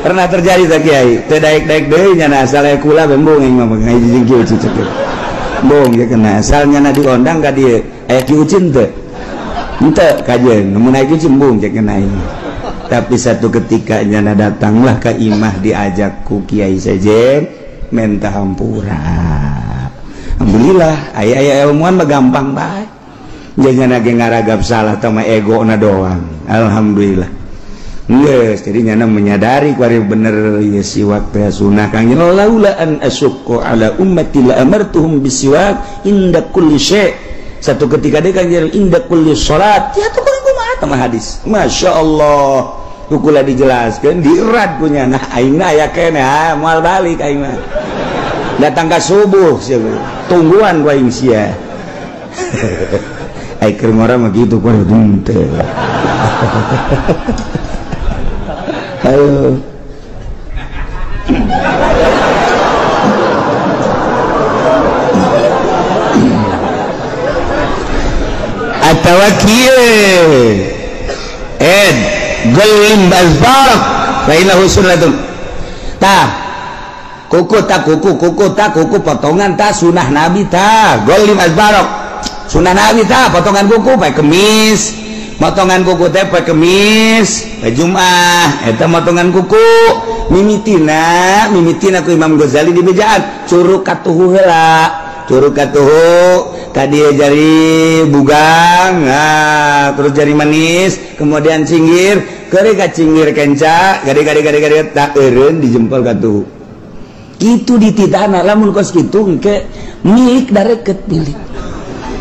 Pernah terjadi tak kiai? Teu daek-daek deui nya asal aya kula embung aing mah ngaji jeung Ki Ucin cek. Embung ya kena asal nyana diondang ka dieu. Aya Ki Ucin teu? Henteu kajeun, mun aya Ki Ucin embung cek kena aing. Tapi satu ketika nyana datanglah ke imah diajak ku Kiai Sejen menta hampura. Alhamdulillah aya-aya ilmuwan mah gampang bae. Jangan ge ngaragap salah tama ego na doang. Alhamdulillah. Yes, jadi nyana menyadari kuari bener ya siwak teh sunah kang laula an asyqa ala ummati la amartuhum bisiwak inda kulli syai. Satu ketika dia kan inda kulli salat. Ya tuh kumaha tah hadis. Masya Allah. Kukula dijelaskan dierat punya nah aing na aya keneh ah moal balik aing mah. Datang ka subuh sia tungguan ku aing sia. Ai keur ngora mah kitu ku henteu. Ayo. Atawa kieu ed gelim azbarak fa innahu sunnatun. Tah kuku tak kuku kuku tak kuku potongan ta sunah nabi ta gelim azbarak sunah nabi ta potongan kuku pae kemis motongan kuku teh poe kemis poe Jumat eta motongan kuku mimitina ku Imam Ghazali di bejaan curug katuhu heula curug katuhu tadi jari bugang nah, terus jari manis kemudian cinggir kere ka cinggir kenca gade gade gade gade tak eureun di jempol katuhu kitu dititana lamun kos kitu engke milik dareket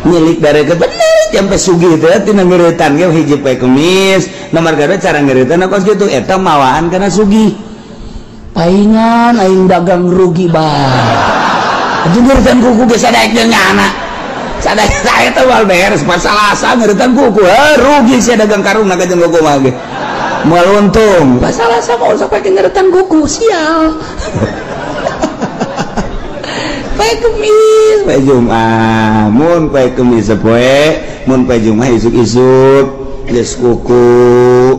milik dareket bener sampai sugih teh tina ngeuretan ge hiji poe kemis nomor kadua cara ngeuretan kos kitu eta mawaan kana sugih paingan aing dagang rugi bae atuh ngeuretan kuku geus sadaek jeung anak sadaek saya teh moal beres pasalasa ngeuretan kuku rugi sia dagang karung na jeung kuku mah ge moal untung pasalasa mah usah pake ngeuretan kuku sial. Poe kemis poe Jumat mun poe kemis sapoe mun poe Jumat isuk-isuk geus kuku